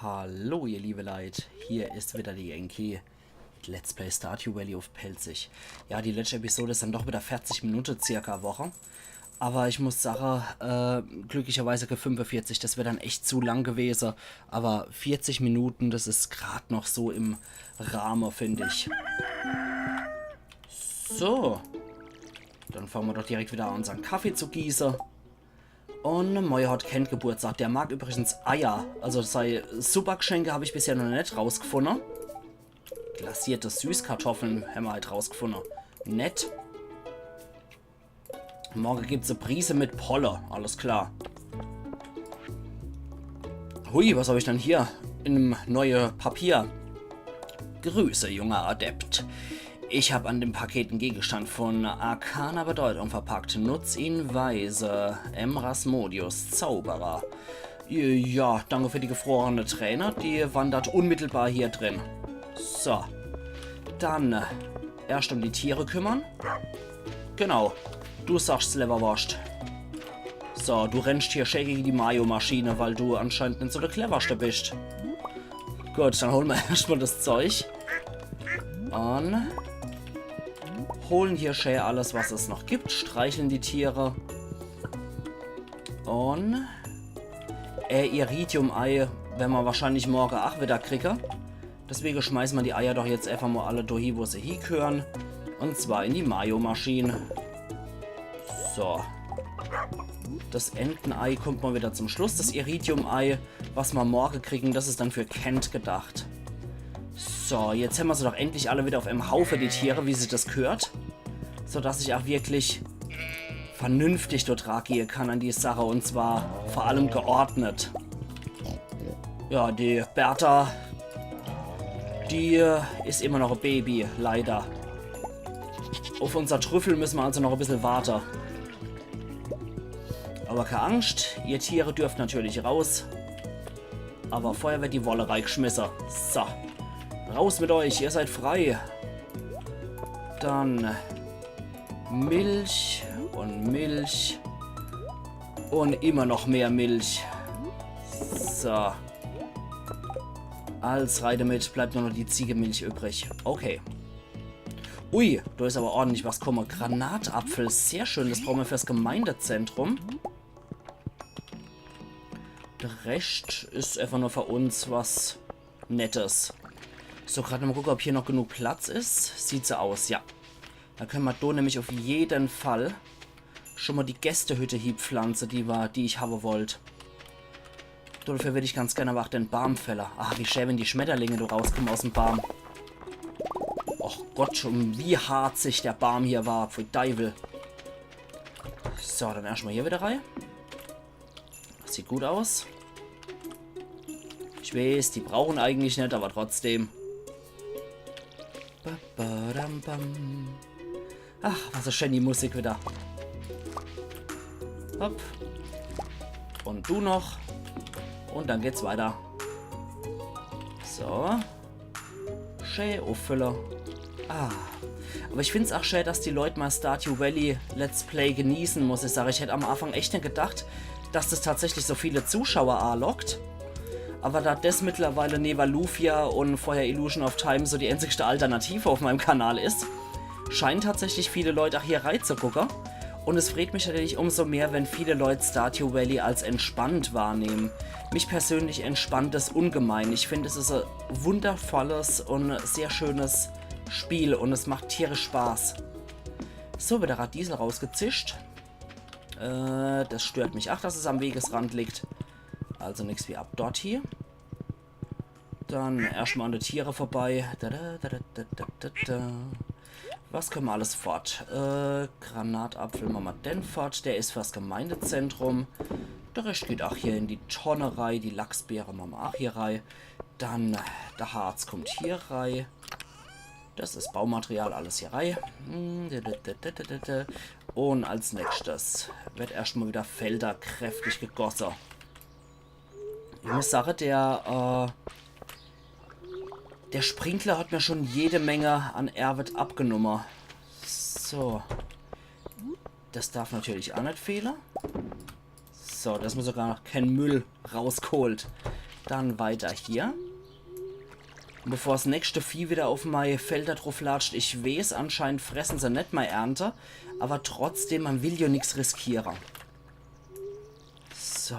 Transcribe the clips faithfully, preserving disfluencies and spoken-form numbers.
Hallo, ihr liebe Leit, hier is wieder de Yankee mit Let's Play Stardew Valley uff Pälzisch. Ja, die letschte Episode is dann doch wieder verzig Minute circa worre. Aber ich muss sage, äh, glücklicherweise kä fünfevierzig, das wär dann echt zu lang gewese. Aber vierzig Minute, das is grad noch so im Rahme, find ich. So. Dann fange mer doch direkt wieder an, unsern Kaffee zu gieße. Un morje hat Kent Geburtstag. Der mag übrigens Eier. Also sei Supergeschenke hab ich bisher noch net rausgefunne. Glasierte Süßkartoffeln hämmer halt rausgefunne. Nett. Morje gibt's e Brise mit Polle. Alles klar. Hui, was hab ich dann hier in em neue Papier? Grüße, junger Adept. Ich hab an dem Paket en Gegenstand von arkaner Bedeutung verpackt. Nutz ihn weise. M. Rasmodius, Zauberer. Ja, danke für die gefrorene Träne. Die wandert unmittelbar hier drin. So. Dann, äh, erscht um die Tiere kümmern. Genau. Du sagsch's, Lewwerworscht. So, du rennscht hier schä gege die Mayo-Maschine, weil du anscheinend net so de Cleverschte bischt. Gut, dann hole mer erscht mol das Zeug. Un hole hier schä alles, was es noch gibt. Streichle die Tiere. Un, äh, Iridium-Ei wern mer wahrscheinlich morje ach wieder kriege. Deswege schmeiße mer die Eier doch jetzt einfach mol alle do hie, wo se hiegehöre. Un zwar in die Mayo-Maschine. So. Das Entenei kummt mol wieder zum Schluss. Das Iridium-Ei, was mer morje kriegen, das is dann für Kent gedacht. So, jetzt hämmer se doch endlich alle wieder uff em Haufe, die Tiere, wie sich das gehört. So dass ich ach wirklich vernünftig dort rangehe kann an die Sache, un zwar vor allem geordnet. Ja, die Bertha, die, äh, is immer noch e Baby, leider. Uff unser Trüffel müsse mer also noch e bissel warte. Aber kä Angscht, ihr Tiere dürft natürlich raus. Aber vorher werd die Wolle reigeschmisse. So. Raus mit euch, ihr seid frei. Dann Milch un Milch. Un immer noch mehr Milch. So. Alles rei damit, bleibt nur noch die Ziegemilch übrig. Okay. Ui, do is aber ordentlich was kumme. Granatapfel, sehr schön. Das brauche mer fürs Gemeindezentrum. De Rescht is einfach nur für uns was Nettes. So, grad mol gucke, ob hier noch genug Platz is. Sieht so aus, ja. Do könne mer do nämlich uff jeden Fall schon mol die Gästehütte hiepflanze, die war, die ich habe wollt. Dofür würd ich ganz gern aber ach den Baam fälle. Ah, wie schä, wenn die Schmetterlinge do rauskumme aus em Baam. Och Gott, schon wie harzig der Baam hier war. Pfui Deiwel. So, dann erscht mol hier wieder rei. Das sieht gut aus. Ich weeß, die brauche mer eigentlich net, aber trotzdem. Ba, ba, dam, bam. Ach, was is schön die Musik wieder. Hopp. Un du noch. Un dann geht's weiter. So. Schä uffülle. Ah. Aber ich find's ach schä, dass die Leit mol Stardew Valley Let's Play genieße, muss ich sage. Ich hätt am Anfang echt net gedacht, dass das tatsächlich so viele Zuschauer anlockt. Aber da das mittlerweile newe Lufia un vorher Illusion of Time so die einzigste Alternative auf meinem Kanal is, scheinen tatsächlich viele Leit ach hier reizugucke. Un es freet mich natürlich umso mehr, wenn viele Leit Stardew Valley als entspannt wahrnehmen. Mich persönlich entspannt es ungemein. Ich find, es is e wundervolles un sehr schönes Spiel un es macht tierisch Spaß. So, wieder Radiesel rausgezischt. Äh, das stört mich. Ach, dass es am Wegesrand liegt. Also nix wie ab dort hier. Dann erscht mol an de Tiere vorbei. Da, da, da. Was könne mer alles fort? Äh, Granatapfel mache mer den fort. Der is fürs Gemeindezentrum. De Rescht geht ach hier in die Tonne rei. Die Lachsbeere mache mer ach hier rei. Dann, äh, de Harz kummt hier rei. Das is Baumaterial, alles hier rei. Hm, da, da, da. Un als nächstes werd erscht mol wieder Felder kräftig gegosse. Ich muss sage, der, äh, der Sprinkler hat mer schon jede Menge an Ärwet abgenumme. So. Das darf natürlich ach net fehle. So, dass mer sogar noch kän Müll rausgeholt. Dann weiter hier. Und bevor das nächste Vieh wieder auf mei Felder drauf latscht, ich weeß, anscheinend fressen se net mei Ernte, aber trotzdem, man will jo nix riskiere. So.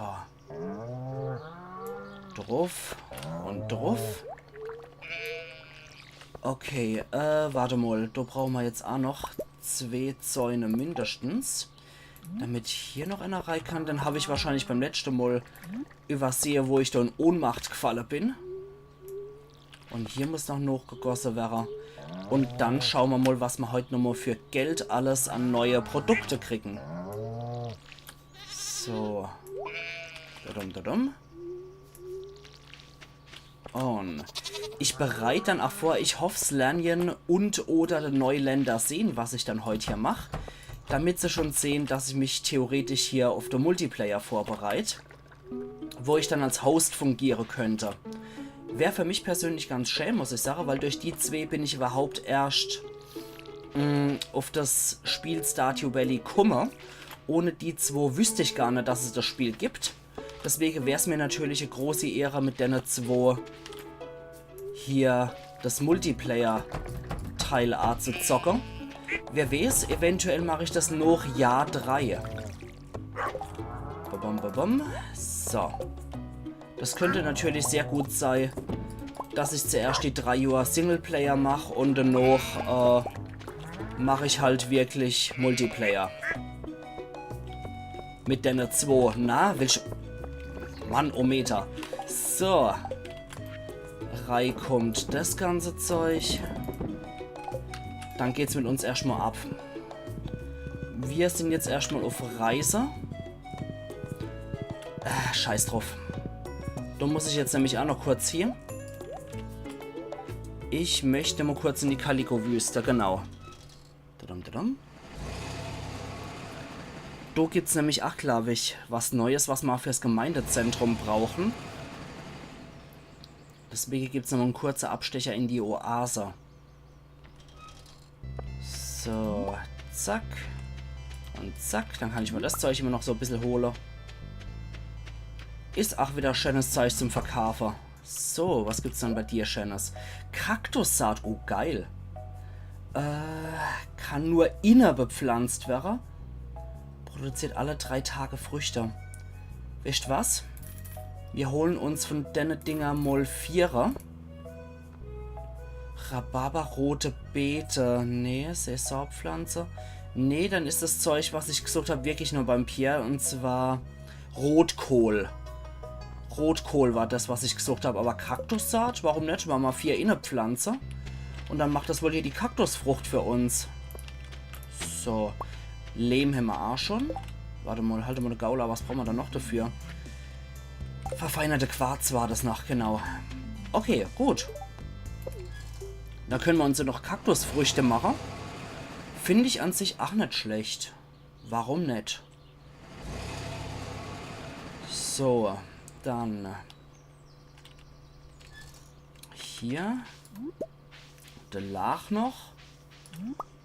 Druff und druff. Okay, äh, warte mal. Do brauche mer jetzt aa noch zwee Zäune mindestens. Damit hier noch einer rei kann. Den hab ich wahrscheinlich beim letzte Mal übersehe, wo ich do in Ohnmacht gefalle bin. Und hier muss noch nochgegosse werre. Und dann schaue mer mal, was mer heut nochmal für Geld alles an neue Produkte kriegen. So. Dudum, dudum. Und ich bereit dann auch vor, ich hoff, Slanion und oder die Neuländer sehen, was ich dann heut hier mach, damit se schon sehen, dass ich mich theoretisch hier auf den Multiplayer vorbereit, wo ich dann als Host fungiere könnte. Wär für mich persönlich ganz schä, muss ich sage, weil durch die zwee bin ich überhaupt erscht, mm, auf das Spiel Stardew Valley kumme. Ohne die zwee wüsst ich gar net, dass es das Spiel gibt. Deswege wär's mir natürlich e große Ehre, mit denne zwee hier das Multiplayer-Teil aa zu zocke. Wer weeß, eventuell mach ich das noch Jahr drei. Babam, babam. So. Das könnte natürlich sehr gut sei, dass ich zuerscht die drei Johr Singleplayer mach und danach, äh, mach ich halt wirklich Multiplayer. Mit denne zwee. Na, willsch... Mann, oh Meter. So. Rei kommt das ganze Zeug. Dann geht's mit uns erscht mal ab. Wir sind jetzt erscht mal auf Reise. Ah, scheiß drauf. Do muss ich jetzt nämlich auch noch kurz hier. Ich möchte mal kurz in die Kaliko-Wüste, genau. Tadam, tadam. Do gibt's nämlich auch, glaub ich, was Neues, was mer fürs Gemeindezentrum brauchen. Deswege gibt's noch en kurze Abstecher in die Oase. So, zack. Und zack, dann kann ich mir das Zeug immer noch so e bissel hole. Is auch wieder schönes Zeug zum Verkaufe. So, was gibt's dann bei dir Schönes? Kaktussaat, oh geil. Äh, kann nur inne bepflanzt werre. Produziert alle drei Tage Früchte. Wisst was? Wir holen uns von denne Dinger mal viere. Rhabarber, rote Beete. Nee, Saisonpflanze. Nee, dann is das Zeug, was ich gesucht hab, wirklich nur beim Pierre. Und zwar Rotkohl. Rotkohl war das, was ich gesucht hab. Aber Kaktussaat? Warum net? Mache mer vier inne Pflanze. Und dann macht das wohl hier die Kaktusfrucht für uns. So. Lehm hämmer auch schon. Warte mal, halt mal de Gaul a. Was brauche mer dann noch dafür? Verfeinerte Quarz war das noch, genau. Okay, gut. Da können mer uns ja noch Kaktusfrüchte mache. Find ich an sich auch net schlecht. Warum net? So, dann hier. De Laach noch.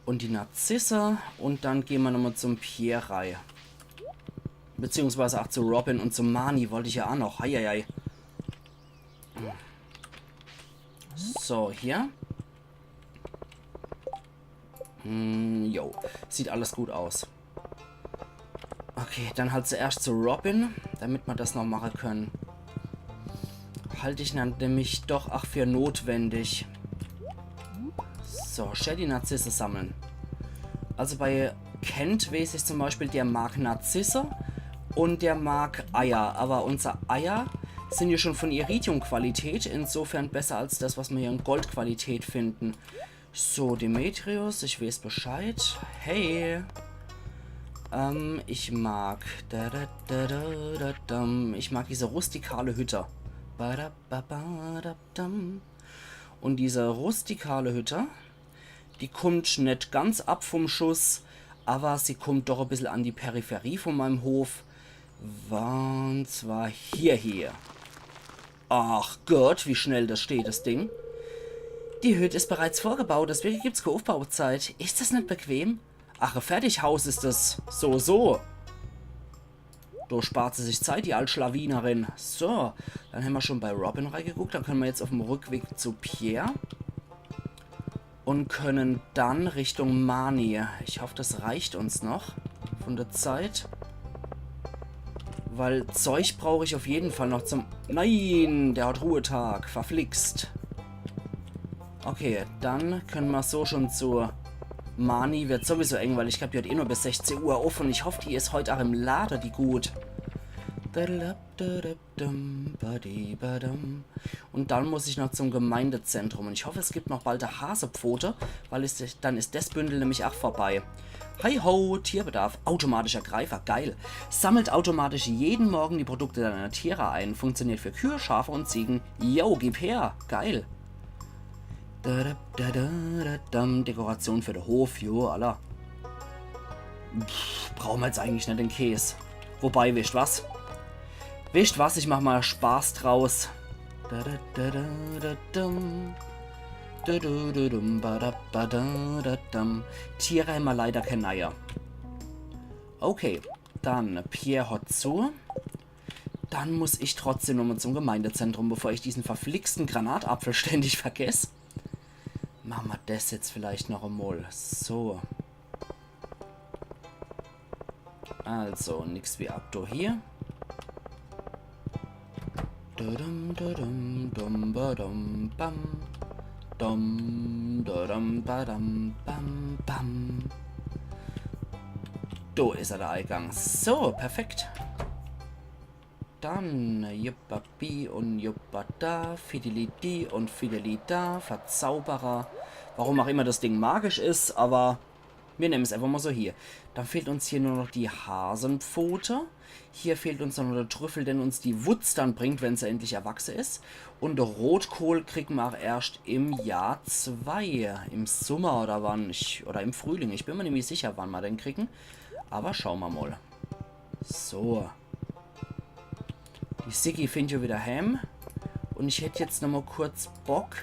Und die Narzisse. Und dann gehn mer nochmal zum Pierre rei. Beziehungsweise auch zu Robin und zu Marnie wollt ich ja auch noch. Heieiei. So, hier. Hm, jo. Sieht alles gut aus. Okay, dann halt zuerscht zu Robin, damit mer das noch mache können. Halt ich dann nämlich doch auch für notwendig. So, Shady Narzisse sammeln. Also bei Kent weeß ich zum Beispiel, der mag Narzisse und der mag Eier. Aber unser Eier sind ja schon von Iridium-Qualität, insofern besser als das, was mer hier in Goldqualität finden. So, Demetrius, ich weeß Bescheid. Hey. Ähm, ich mag. Da, da, da, da, da, dam. Ich mag diese rustikale Hütte. Ba, da, ba, ba, da, dam. Und diese rustikale Hütte, die kummt net ganz ab vom Schuss, aber sie kummt doch e bissel an die Peripherie von meinem Hof. Und zwar hier, hier. Ach Gott, wie schnell das steht, das Ding. Die Hütte ist bereits vorgebaut, deswegen gibt's keine Aufbauzeit. Ist das nicht bequem? Ach, e Fertighaus ist das. So, so. Do spart se sich Zeit, die alt Schlawinerin. So, dann hämmer schon bei Robin reigeguckt. Dann könne mer jetzt uff'm Rückweg zu Pierre. Und können dann Richtung Marnie. Ich hoff, das reicht uns noch von der Zeit. Weil Zeug brauch ich auf jeden Fall noch zum... Nein, der hat Ruhetag. Verflixt. Okay, dann könne mer so schon zu... Marnie wird sowieso eng, weil ich glaub, die hat eh nur bis sechzeh Uhr offen. Ich hoff, die is heut auch im Lade, die gut. Und dann muss ich noch zum Gemeindezentrum. Und ich hoff, es gibt noch bald e Hasepfote, weil es, dann is das Bündel nämlich auch vorbei. Hi ho, Tierbedarf, automatischer Greifer, geil. Sammelt automatisch jeden Morgen die Produkte deiner Tiere ein. Funktioniert für Kühe, Schafe und Ziegen. Yo, gib her, geil. Da, da, da, da, da, dam. Dekoration für den Hof, jo, alla. Pff, brauche mer jetzt eigentlich net den Käs. Wobei, wisst was? Wisst was, ich mach mal Spaß draus. Da, da, da, da, da, dam. Da, da, da, dum, ba, da, ba, da, da, dam. Tiere hämmer leider kein Eier. Okay, dann Pierre hat zu. Dann muss ich trotzdem nochmal zum Gemeindezentrum, bevor ich diesen verflixten Granatapfel ständig vergess. Mache mer das jetzt vielleicht noch emol. So. Also, nix wie ab do hier. Dudum, dudum, dum, badum, bam. Dum, dudum, badum, bam, bam. Do is er, der Eingang. So, perfekt. Dann, juppapi und juppata, fidelidi und fidelida, Verzauberer. Warum auch immer das Ding magisch is, aber mir nehmen's einfach mal so hier. Dann fehlt uns hier nur noch die Hasepfote. Hier fehlt uns noch der Trüffel, den uns die Wutz dann bringt, wenn se endlich erwachse is. Und Rotkohl kriegen mer auch erscht im Jahr zwei, im Summer oder wann, ich, oder im Frühling. Ich bin mir nämlich sicher, wann mer den kriegen. Aber schaue mer mal. So. Die Siggi find jo wieder heim. Und ich hätt jetzt nochmal kurz Bock,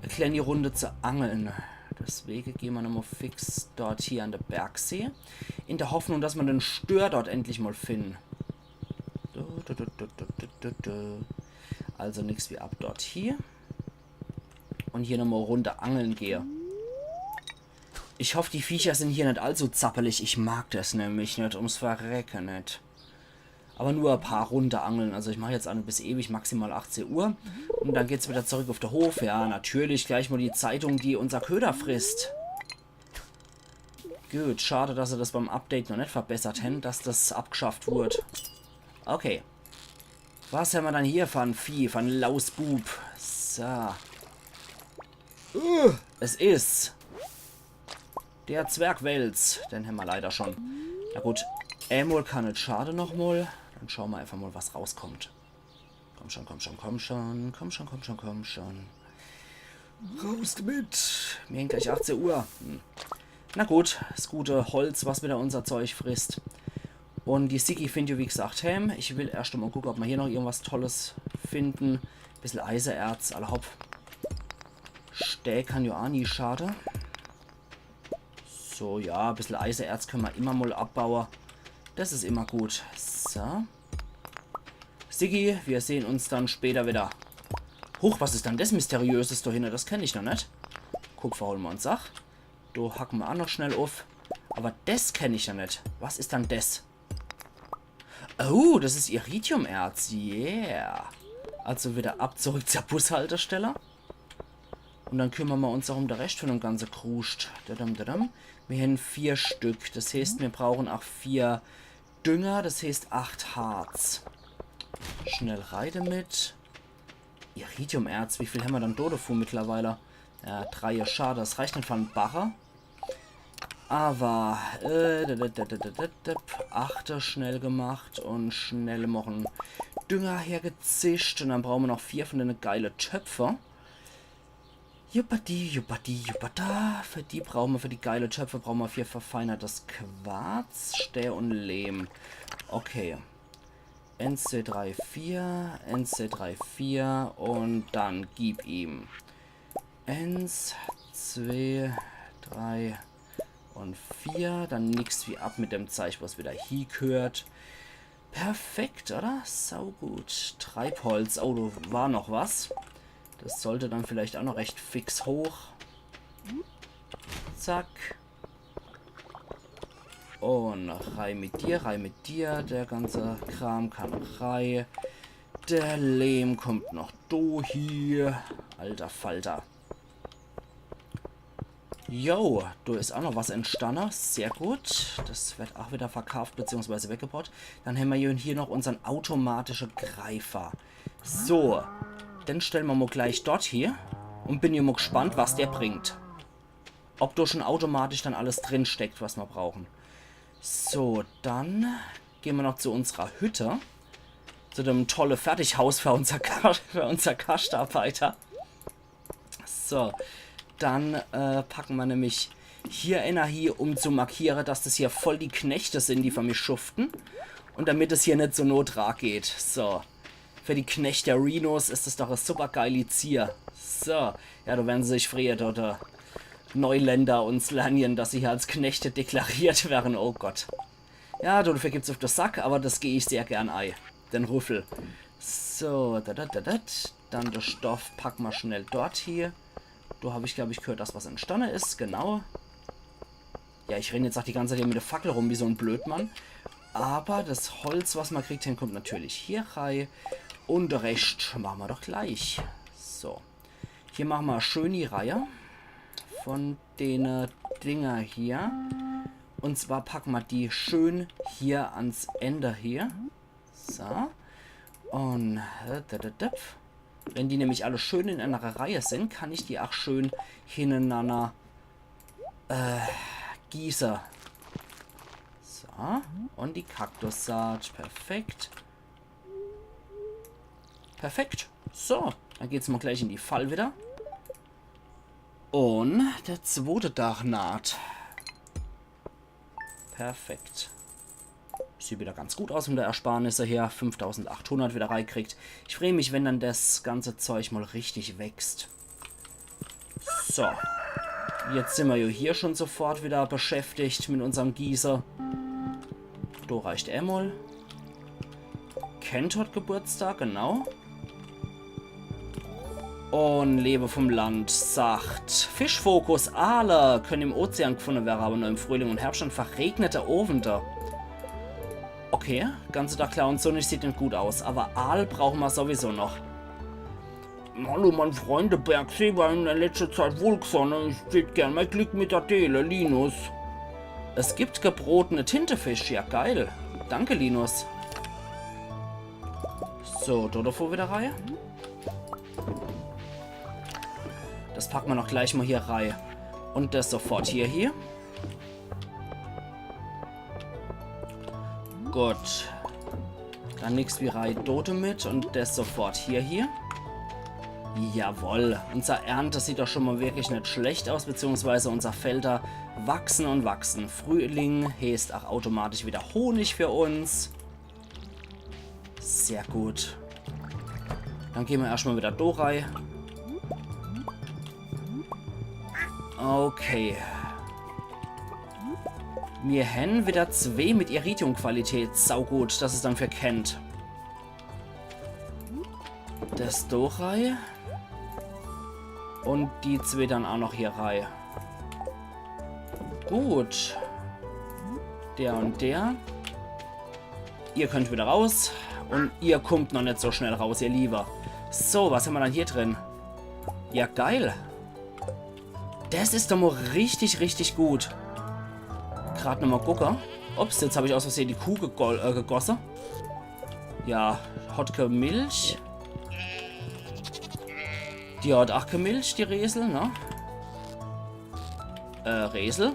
e kleine Runde zu angeln. Deswege geh mer nochmal fix dort hier an de Bergsee. In der Hoffnung, dass mer den Stör dort endlich mal finden. Du, du, du. Also nix wie ab dort hier. Und hier nochmal e Runde angeln gehe. Ich hoff, die Viecher sind hier net allzu zappelig. Ich mag das nämlich net, ums Verrecke net. Aber nur e paar Runde angeln. Also ich mach jetzt an bis ewig, maximal achtzehn Uhr. Und dann geht's wieder zurück auf de Hof. Ja, natürlich gleich mal die Zeitung, die unser Köder frisst. Gut, schade, dass se das beim Update noch net verbessert hän, dass das abgeschafft wurd. Okay. Was hämmer dann hier für e Vieh, für e Lausbub? So. Uh, es is der Zwergwels. Den hämmer leider schon. Na gut, emol kann net schade nochmal. Dann schaue mer einfach mal, was rauskommt. Komm schon, komm schon, komm schon, komm schon, komm schon, komm schon. Raus damit. Mir hän gleich achtzehn Uhr. Hm. Na gut, das gute Holz, was wieder unser Zeug frisst. Und die Siggi find jo, wie gesagt, heim. Ich will erscht mal gucke, ob mer hier noch irgendwas Tolles finden. Bissel Eisenerz, alla hopp. Stää kann jo aa nie schade. So, ja, bissel Eisenerz könne mer immer mal abbaue. Das is immer gut. So. Siggi, wir sehen uns dann später wieder. Huch, was is dann das Mysteriöses do hinne? Das kenn ich noch net. Kupfer hole mer uns ach. Do hacke mer aa noch schnell uff. Aber das kenn ich noch net. Was is dann das? Oh, das is Iridiumerz. Yeah. Also wieder ab zurück zur Bushaltestelle. Und dann kümmere mer uns ach um de Rescht von dem ganze Kruscht. Dadam, dadam. Mir hän vier Stück. Das heeßt, mir brauchen ach vier Dünger. Das heeßt, acht Harz. Schnell rei damit. Iridiumerz, wie viel hämmer dann do devu mittlerweile? Ja, drei, schade. Das reicht net für en Barre. Aber, äh, da, da, da, achte schnell gemacht und schnell noch en Dünger hergezischt. Und dann brauche mer noch vier von dene geile Töpfe. Juppadi, juppadi, juppata. Für die brauche mer, für die geile Töpfe brauche mer vier verfeinertes Quarz, Stää und Lehm. Okay. Eins, zwei, drei, vier. Eins, zwei, drei, vier. Und dann gib ihm. Eins, zwei, drei und vier. Dann nix wie ab mit dem Zeich, was wieder hie gehört. Perfekt, oder? Saugut. Treibholz. Oh, do war noch was. Das sollte dann vielleicht auch noch recht fix hoch. Zack. Und rei mit dir, rei mit dir. Der ganze Kram kann rei. Der Lehm kommt noch do hier. Alter Falter. Jo, do is auch noch was entstanne. Sehr gut. Das wird auch wieder verkauft beziehungsweise weggebaut. Dann hämmer hier noch unsern automatische Greifer. So, den stelle mer mo gleich dort hier. Und bin hier mo gespannt, was der bringt. Ob do schon automatisch dann alles drinsteckt, was mer brauchen. So, dann gehn mer noch zu unserer Hütte. Zu dem tolle Fertighaus für unser, Ka für unser Kaschtarbeiter. So, dann äh, packe mer nämlich hier Energie, um zu markiere, dass das hier voll die Knechte sin, die für mich schuften. Und damit es hier net so notrar geht. So, für die Knechte Renos is das doch e super geili Zier. So, ja, do werden se sich freie, dort äh, Neuländer und Slanien, dass se hier als Knechte deklariert werden. Oh Gott. Ja, dafür gibt's auf de Sack, aber das geh ich sehr gern ei. Den Ruffel. So, da, da, da, da. Dann de Stoff packe mer schnell dort hier. Do hab ich, glaub ich, gehört, dass was entstanne is. Genau. Ja, ich renn jetzt auch die ganze Zeit hier mit der Fackel rum wie so en Blödmann. Aber das Holz, was mer kriegt, hin, kommt natürlich hier rei. Und de Rescht mache mer doch gleich. So. Hier mache mer schön die Reihe von dene Dinger hier. Und zwar packe mer die schön hier ans Ende hier. So. Und äh, da, da, da. Wenn die nämlich alle schön in einer Reihe sin, kann ich die auch schön hintereinander äh, gieße. So. Und die Kaktussaat. Perfekt. Perfekt. So. Dann geht's mo gleich in die Fall wieder. Und der zwote Dach naht. Perfekt. Sieht wieder ganz gut aus von der Ersparnisse her. Fünftausendachthundert wieder reikriegt. Ich free mich, wenn dann das ganze Zeug mal richtig wächst. So. Jetzt sin mer jo hier schon sofort wieder beschäftigt mit unserm Gieße. Do reicht emol. Kent hat Geburtstag, genau. Und Lewe vom Land sagt: Fischfokus, Aale können im Ozean gefunde werre, aber nur im Frühling und Herbst an verregnete Owende. Okay, ganze Tag klar und sonnig sieht net gut aus, aber Aal brauche mer sowieso noch. Hallo, mein Freund, de Bergsee war in der letzten Zeit wohlgesonnen. Ich tät gern mein Glück mit der deele, Linus. Es gibt gebrotene Tintefisch, ja geil. Danke, Linus. So, do, do, vor wieder rei. Das packe mer noch gleich mal hier rei. Und das sofort hier, hier. Gut. Dann nix wie rei do demit und das sofort hier, hier. Jawoll. Unser Ernte sieht doch schon mal wirklich net schlecht aus, beziehungsweise unser Felder wachsen und wachsen. Frühling heißt auch automatisch wieder Honig für uns. Sehr gut. Dann gehn mer erscht mal wieder do rei. Okay. Mir hen wieder zwee mit Iridium-Qualität. Saugut, dass es dann für kennt. Das do rei. Und die zwee dann auch noch hier rei. Gut. Der und der. Ihr könnt wieder raus. Und ihr kommt noch net so schnell raus, ihr Lieber. So, was hen mer dann hier drin? Ja, geil. Das is doch mal richtig, richtig gut. Grad noch mal gucke. Ups, jetzt hab ich aus Versehen die Kuh gego äh, gegosse. Ja, hat kä Milch. Die hat auch kä Milch, die Resel, ne? Äh, Resel?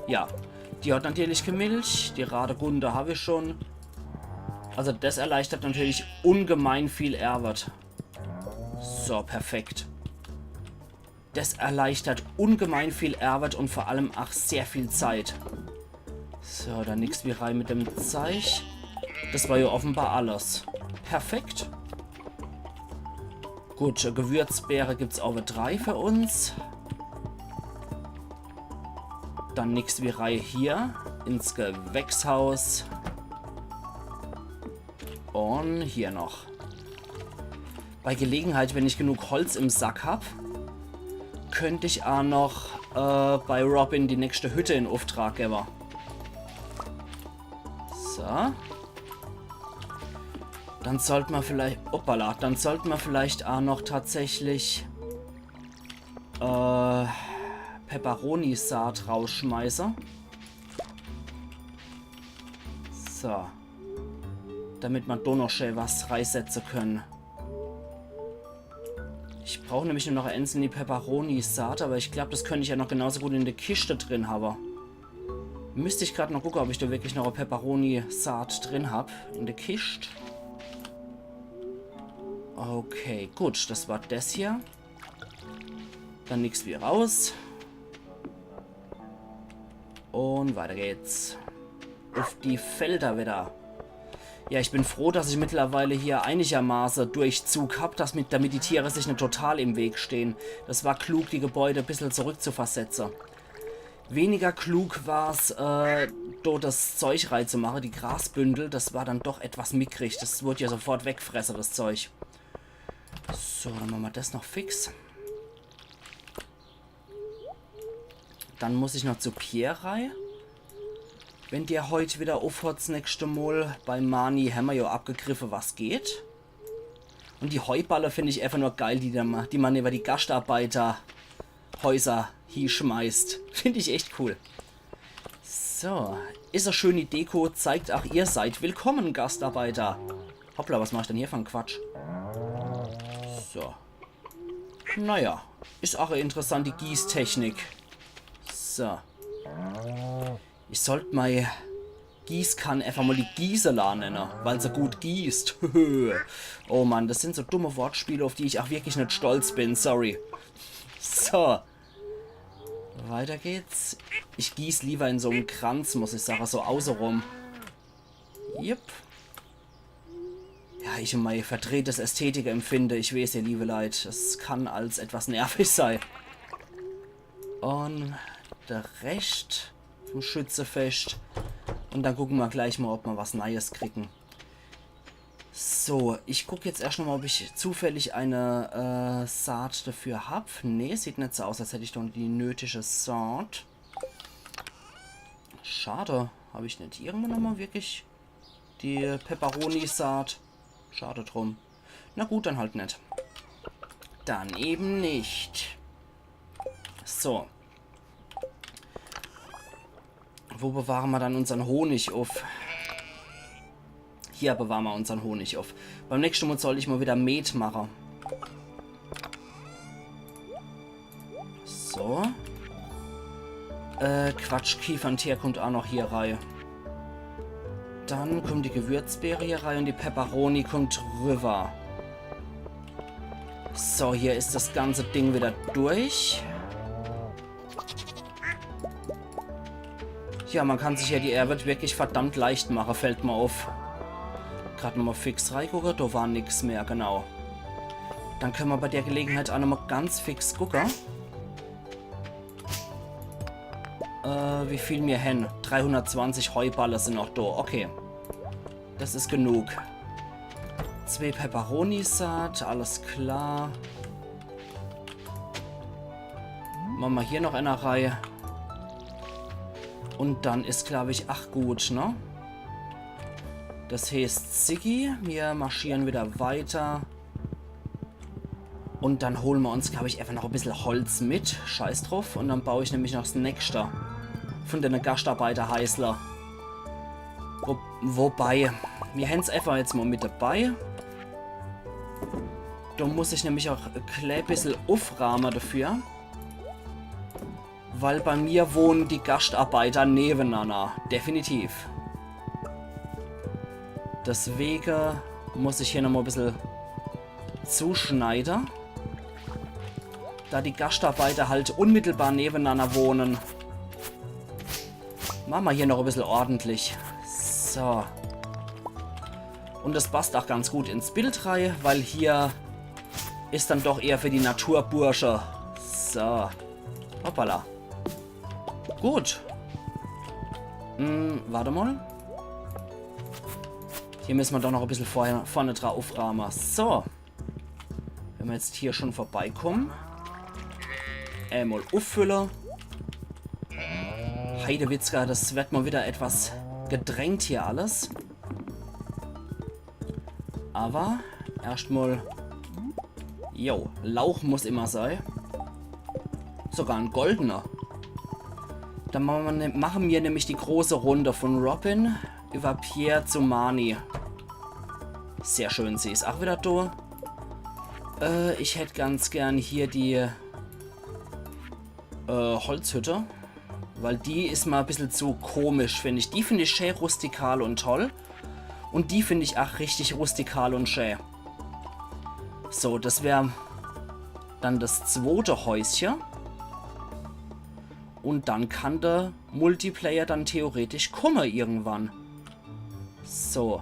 Ja, die hat natürlich kä Milch. Die Radegunde hab ich schon. Also das erleichtert natürlich ungemein viel Ärwet. So, perfekt. Das erleichtert ungemein viel Ärwet und vor allem auch sehr viel Zeit. So, dann nix wie rei mit dem Zeich. Das war ja offenbar alles. Perfekt. Gut, Gewürzbeere gibt's auch drei für uns. Dann nix wie rei hier ins Gewächshaus. Und hier noch. Bei Gelegenheit, wenn ich genug Holz im Sack hab, könnt ich a noch äh, bei Robin die nächste Hütte in Auftrag gewwe. So. Dann sollt ma vielleicht, hoppala, dann sollt ma vielleicht a noch tatsächlich äh, Peperoni-Saat rausschmeiße. So. Damit ma do noch schee was reisetze könne. Ich brauch nämlich nur noch e einzelni Peperoni-Saat, aber ich glaub, das könnt ich ja noch genauso gut in de Kischt drin hawwe. Müsst ich grad noch gucke, ob ich do wirklich noch e Peperoni-Saat drin hab in de Kischt. Okay, gut, das war das hier. Dann nix wie raus. Und weiter geht's. Uff die Felder wieder. Ja, ich bin froh, dass ich mittlerweile hier einigermaße Durchzug hab, dass mit, damit die Tiere sich net total im Weg stehen. Das war klug, die Gebäude e bissel zurückzuversetze. Weniger klug war's, äh, do das Zeug reizumache, die Grasbündel. Das war dann doch etwas mickrig. Das wurde ja sofort wegfresse, das Zeug. So, dann mache ma das noch fix. Dann muss ich noch zu Pierre rei. Wenn der heut wieder uffhot's nächste Mol. Bei Marnie hämmer jo abgegriffe, was geht. Und die Heuballe find ich einfach nur geil, die, da ma- die man über die Gastarbeiterhäuser hieschmeißt. Find ich echt cool. So, is e schöni Deko, zeigt, ach, ihr seid willkommen, Gastarbeiter. Hoppla, was mach ich denn hier für en Quatsch? So. Naja, is ach e interessante Gießtechnik. So. Ich sollt mei Gießkann einfach mal die Gisela nenne, weil se gut gießt. Oh Mann, das sind so dumme Wortspiele, auf die ich auch wirklich net stolz bin, sorry. So. Weiter geht's. Ich gieß lieber in so'm Kranz, muss ich sage, so außerum. Yep. Ja, ich und mei verdrehtes Ästhetikempfinde, ich weeß, ihr liebe Leit, es kann als etwas nervig sei. Und der Rescht vom Schützefescht. Und dann gucke ma gleich mal, ob ma was Neies kriegen. So, ich guck jetzt erscht noch mal, ob ich zufällig eine äh, Saat dafür hab. Nee, sieht net so aus, als hätt ich doch die nötige Saat. Schade, hab ich net irgendwo noch mal wirklich die Peperoni-Saat? Schade drum. Na gut, dann halt net. Dann eben nicht. So. Wo bewahre ma dann unsern Honig uff? Hier bewahre ma unsern Honig uff. Beim nächste Mol soll ich mal wieder Met mache. So. Äh, Quatsch, Kiefernteer kommt auch noch hier rei. Dann kommt die Gewürzbeere hier rei und die Peperoni kommt rüber. So, hier is das ganze Ding wieder durch. Ja, man kann sich ja die Ärwet wirklich verdammt leicht mache, fällt ma uff. Grad nochmal fix reigucke, do war nix mehr, genau. Dann könne ma bei der Gelegenheit auch nochmal ganz fix gucke, äh, wie viel mir hen. Dreihundertzwanzig Heuballe sind noch do, okay. Das is genug. Zwee Peperoni-Saat, alles klar. Mache ma hier noch einer rei. Und dann is, glaub ich, ach gut, ne? Das heeßt, Ziggy, mir marschieren wieder weiter. Und dann hole ma uns, glaub ich, einfach noch e bissel Holz mit. Scheiß druff. Und dann bau ich nämlich noch das nächste von dene Gastarbeiterheisler. Wo, wobei, mir hen's einfach jetzt mal mit dabei. Do muss ich nämlich auch e klä bissel uffraame dafür. Weil bei mir wohnen die Gastarbeiter nebenanner. Definitiv. Deswege muss ich hier nochmal e bissel zuschneide. Da die Gastarbeiter halt unmittelbar nebenanner wohnen, mache ma hier noch e bissel ordentlich. So. Und das passt auch ganz gut ins Bild rei, weil hier is dann doch eher für die Naturbursche. So. Hoppala. Gut. Hm, warte mal. Die müsse mer doch noch e bissel vorher, vorne dra ufraame. So. Wenn mer jetzt hier schon vorbeikomme. Emol uffülle. Heidewitzka, das werd mol wieder etwas gedrängt hier alles. Awwer erscht mol. Jo, Lauch muss immer sei. Sogar en goldener. Dann mache mer, ne-, mache mer nämlich die große Runde von Robin über Pierre zu Marnie. Sehr schön, sie is ach wieder do. Äh, ich hätt ganz gern hier die, äh, Holzhütte. Weil die is mer e bissel zu komisch, find ich. Die find ich schä rustikal und toll. Und die find ich ach richtig rustikal und schä. So, das wär dann das zwote Häusche. Und dann kann de Multiplayer dann theoretisch kumme irgendwann. So,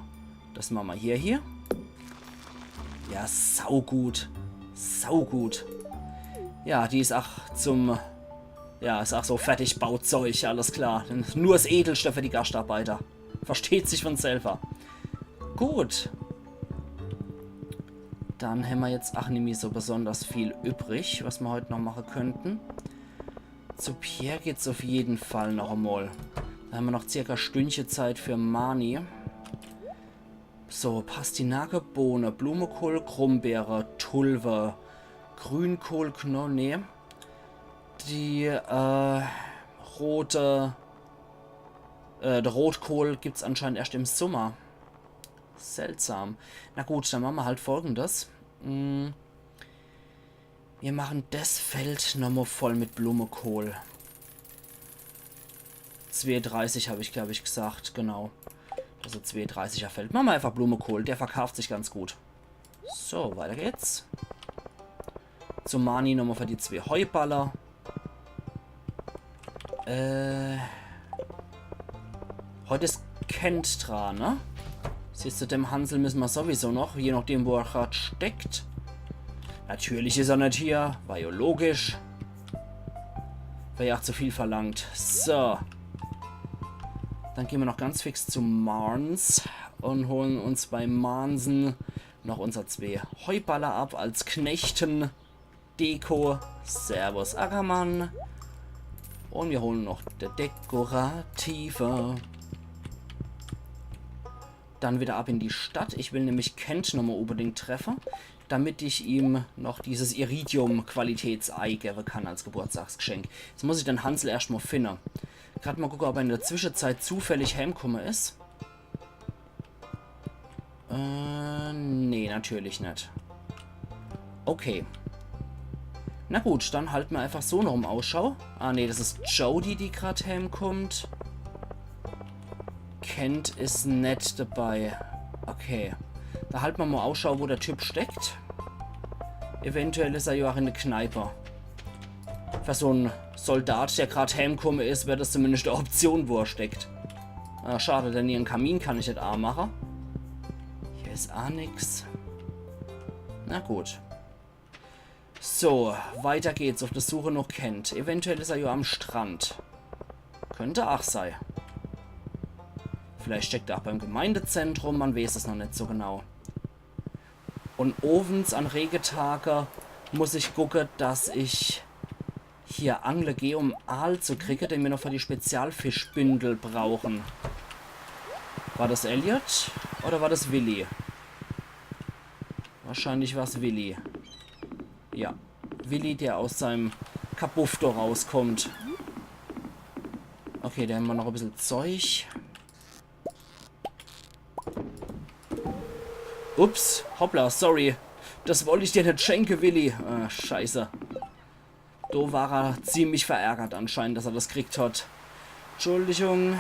das mache mer hier, hier. Ja, saugut. Saugut. Ja, die is ach zum, ja, is ach so Fertigbauzeug, alles klar. Nur das Edelste für die Gastarbeiter. Versteht sich von selber. Gut. Dann hämmer jetzt ach nimmi so besonders viel übrig, was mer heut noch mache könnten. Zu Pierre geht's auf jeden Fall noch emol. Da hämmer noch circa Stündche Zeit für Marnie. So, Pastinake, Bohne, Blumekohl, Grumbeere, Tulpe, Grünkohl, Kno-, nee. Die, äh, rote, äh, der Rotkohl gibt's anscheinend erscht im Summer. Seltsam. Na gut, dann mache mer halt Folgendes. Mm. Mir machen des Feld nommo voll mit Blumekohl. Zweedreißig hab ich, glaub ich, gesagt, genau. Also zweedreißiger Feld. Mache mer einfach Blumekohl, der verkauft sich ganz gut. So, weiter geht's. Zu Marnie nommo für die zwee Heuballer. Äh. Heut is Kent dran, ne? Siehst du, dem Hansel müsse mer sowieso noch, je nachdem, wo er grad steckt. Natürlich is er net hier, war jo logisch. Wär ja ach zu viel verlangt. So. Dann gehn mer noch ganz fix zu Marns und holen uns bei Marnsen noch unser zwee Heuballer ab als Knechten. Deko. Servus, Ackermann. Und mir holen noch de Dekorative. Dann wieder ab in die Stadt. Ich will nämlich Kent nommo unbedingt treffe, damit ich ihm noch dieses Iridium-Qualitätsei gewwe kann als Geburtstagsgeschenk. Jetzt muss ich den Hansel erscht mo finne. Grad mo gucke, ob er in der Zwischenzeit zufällig heimkumme is. Äh, nee, natürlich net. Okay. Na gut, dann halte mer einfach so noch um Ausschau. Ah, nee, des is Jody, die grad heimkummt. Kent is net dabei. Okay. Da halte mer mo Ausschau, wo der Typ steckt. Eventuell is er jo ach in de Kneipe. Für so'n Soldat, der grad heimkumme is, wär des zumindest e Option, wo er steckt. Ah, schade, denn ihren Kamin kann ich net aamache. Hier is ach nix. Na gut. So, weiter geht's auf der Suche noch Kent. Eventuell is er jo am Strand. Könnt ach sei. Vielleicht steckt er ach beim Gemeindezentrum, man weeß es noch net so genau. Und owends an Regetage muss ich gucke, dass ich hier angle geh, um Aal zu kriege, den mir noch für die Spezialfischbündel brauchen. War des Elliot oder war des Willi? Wahrscheinlich war's Willi. Ja, Willi, der aus seinem Kabuff do rauskommt. Okay, da hämmer noch e bissel Zeug. Ups, hoppla, sorry. Des wollt ich dir net schenke, Willi. Ah, scheiße. Do war er ziemlich verärgert anscheinend, dass er des kriegt hat. Entschuldigung.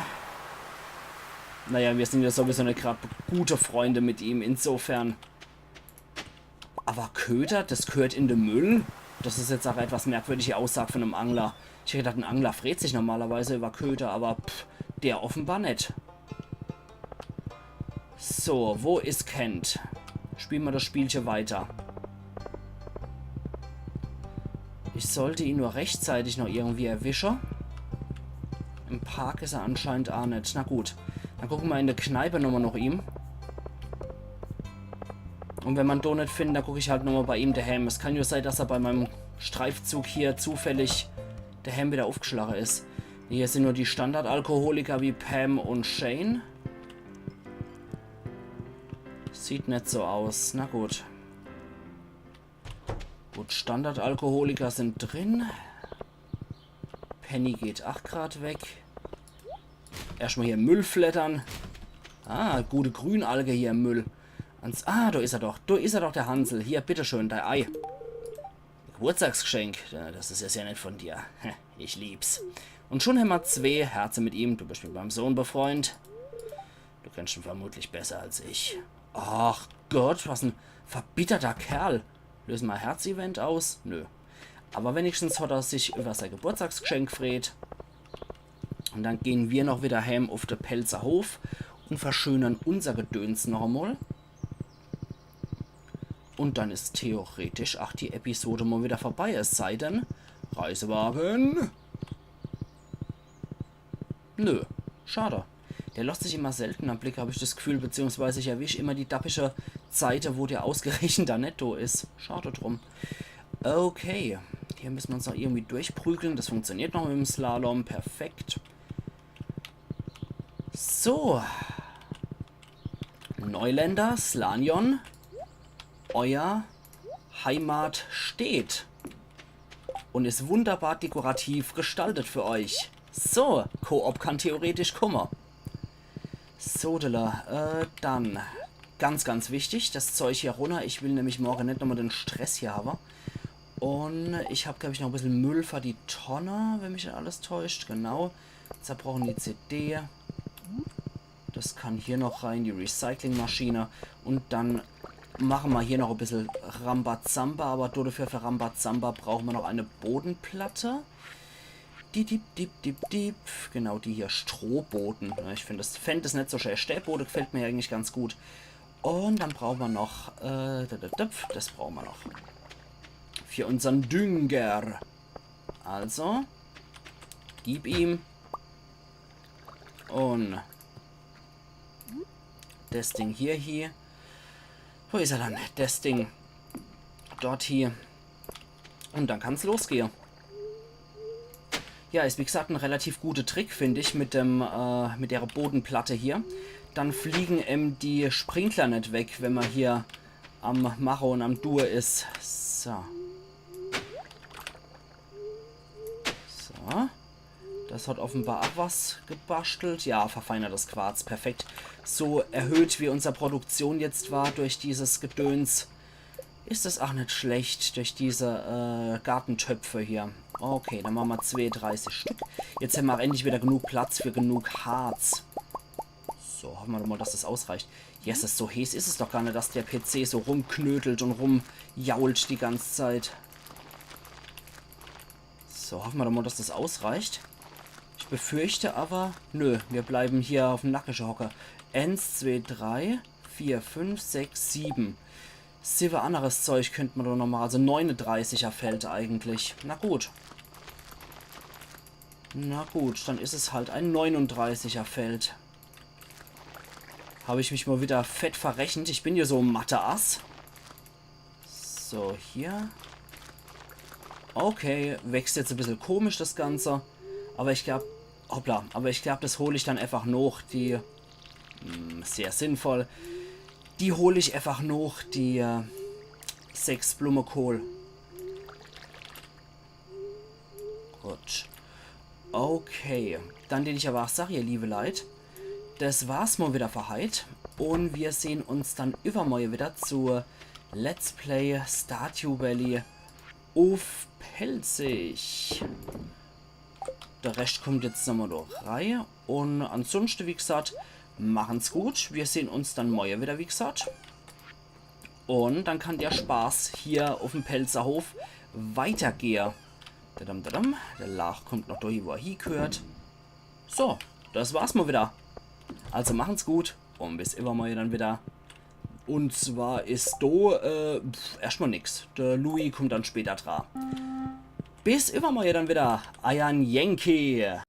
Naja, mir sin ja sowieso net grad gute Freunde mit ihm, insofern. Awwer Köder, des g'hört in de Müll? Des is jetzt ach e etwas merkwürdige Aussag von em Angler. Ich hätt gedacht, en Angler freet sich normalerweise über Köder, awwer pff, der offenbar net. So, wo is Kent? Spiele mer des Spielche weiter. Ich sollt ihn nur rechtzeitig noch irgendwie erwische. Im Park is er anscheinend ach net. Na gut, dann gucke mer in de Kneipe nommo noch ihm. Und wenn ma do net findt, dann guck ich halt nochmal bei ihm dehäm. Es kann jo sei, dass er bei meinem Streifzug hier zufällig dehäm wieder uffgeschlache is. Hier sin nur die Standardalkoholiker wie Pam und Shane. Sieht net so aus. Na gut. Gut, Standardalkoholiker sin drin. Penny geht ach grad weg. Erschtmal hier Müll fleddern. Ah, gute Grünalge hier im Müll. Ans ah, do is er doch. Do is er doch, der Hansel. Hier, bitteschön, dei Ei. Geburtstagsgeschenk. Ja, das is ja sehr nett von dir. Ich lieb's. Und schon hämmer zwee Herze mit ihm. Du bist mit meinem Sohn befreundet. Du kennst ihn vermutlich besser als ich. Ach Gott, was en verbitterter Kerl. Lösen ma Herz-Event aus? Nö. Aber wenigstens hat er sich über sei Geburtstagsgeschenk gefreut. Und dann gehen wir noch wieder heim auf de Pälzer Hof und verschönern unser Gedöns noch einmal. Und dann is theoretisch ach die Episode mal wieder vorbei, es sei denn, Reisewagen. Nö, schade. Der lässt sich immer seltener blicke, hab ich das Gefühl, beziehungsweise ich erwisch immer die dappische Zeite, wo der ausgerechnet da net do is. Schade drum. Okay, hier müssen wir uns noch irgendwie durchprügeln. Das funktioniert noch mit dem Slalom. Perfekt. So. Neuländer, Slanion. Euer Heimat steht und is wunderbar dekorativ gestaltet für euch. So, Koop kann theoretisch kumme. Sodele, äh, dann ganz, ganz wichtig, das Zeug hier runner. Ich will nämlich morgen net nochmal den Stress hier habe. Und ich hab, glaub ich, noch e bissel Müll für die Tonne, wenn mich net alles täuscht. Genau. Zerbrochene C D. Das kann hier noch rein, die Recyclingmaschine. Und dann machen wir hier noch e bissel Rambazamba, aber dafür für Rambazamba brauchen wir noch eine Bodenplatte. Die dip, dip, dip, dip. Genau, die hier, Strohboden. Ja, ich find das, fänd das net so schön. Stehboden gefällt mir eigentlich ganz gut. Und dann brauchen wir noch, äh, da, da, da, das brauchen wir noch. Für unseren Dünger. Also, gib ihm. Und das Ding hier, hier. Wo is er dann? Das Ding. Dort hier. Und dann kann's losgehe. Ja, is wie gesagt en relativ gute Trick, find ich, mit dem, äh, mit der Bodenplatte hier. Dann fliegen em die Sprinkler net weg, wenn man hier am Mache und am Due is. So. So. Das hat offenbar ach was gebastelt. Ja, verfeinertes Quarz. Perfekt. So erhöht wie unser Produktion jetzt war durch dieses Gedöns, is es ach net schlecht durch diese, äh, Gartentöpfe hier. Okay, dann machen wir zweiunddreißig Stück. Jetzt hämmer ach endlich wieder genug Platz für genug Harz. So, hoffen wir doch mal, dass das ausreicht. Jesses, so heiß is es doch gar net, dass der P C so rumknödelt und rumjault die ganze Zeit. So, hoffen wir doch mal, dass das ausreicht. Ich befürchte aber, nö, wir bleiben hier auf dem Nackische hocke. Eins, zwei, drei, vier, fünf, sechs, sieben. Siwwe anneres Zeug könnt man doch noch mal, also neununddreißiger Feld eigentlich. Na gut. Na gut, dann is es halt ein neununddreißiger Feld. Hab ich mich mal wieder fett verrechnet. Ich bin ja so en Mathe-Ass. So, hier. Okay, wächst jetzt e bissel komisch das Ganze. Aber ich glaub, hoppla, aber ich glaub, das hol ich dann einfach noch, die, hm, sehr sinnvoll. Die hol ich einfach noch, die, äh, sechs Blumekohl. Gut. Okay. Dann deet ich aber ach sage, ihr liebe Leit, das war's mal wieder für heit. Und wir sehen uns dann übermorgen wieder zu Let's Play Stardew Valley uff Pälzisch. Der Rest kommt jetzt nochmal durch Reihe. Und ansonsten, wie gesagt, machen's gut. Wir sehen uns dann morgen wieder, wie gesagt. Und dann kann der Spaß hier auf dem Pälzer Hof weitergehe. Dadam, dadam. Der Laach kommt noch durch, wo er hiegehört. So, das war's mal wieder. Also machen's gut und bis übermorgen dann wieder. Und zwar is do, äh, pf, erstmal nix. Der Louis kommt dann später dra. Bis übermorgen dann wieder. Eier Yankee.